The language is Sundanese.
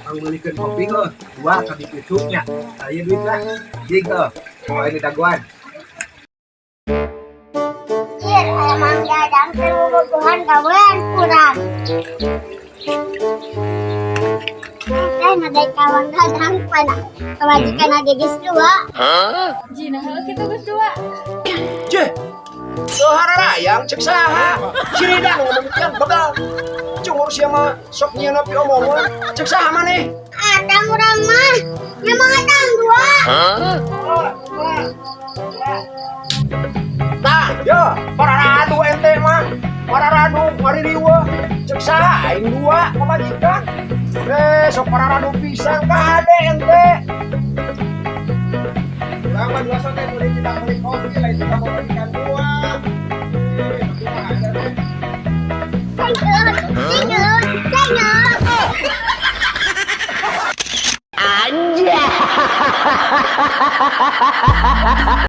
Pangmeulikeun kopi heuh. Dua ka dipucuk nya. Aya duit lah. Jig heuh. Oh, ini dagoan. Iya, aya Mang Dadang teh bobogohan gawean kurang. Teh nadai kawan dadang pana. Pamajikan lagi geus dua. Jina heuh kitu geus dua. Cih. Teu hararayang cek saha? Si Rida nu ngomong kieu begal. Cungur sia mah sok nyieun piomongan. Cek saha maneh? Atang urang mah. Nya Mang Atang dua. Tah, yo, pararadu ente mah. Pararadu ngaririweuh. Cek saha aing dua pamajikan. Eh, sok pararadu pisan kade ente. Urang mah dua sote meuli tidak meuli kopi lain tidak mau majikan dua. Eh, kumaha aja teh. Cengut, cengut, cengut.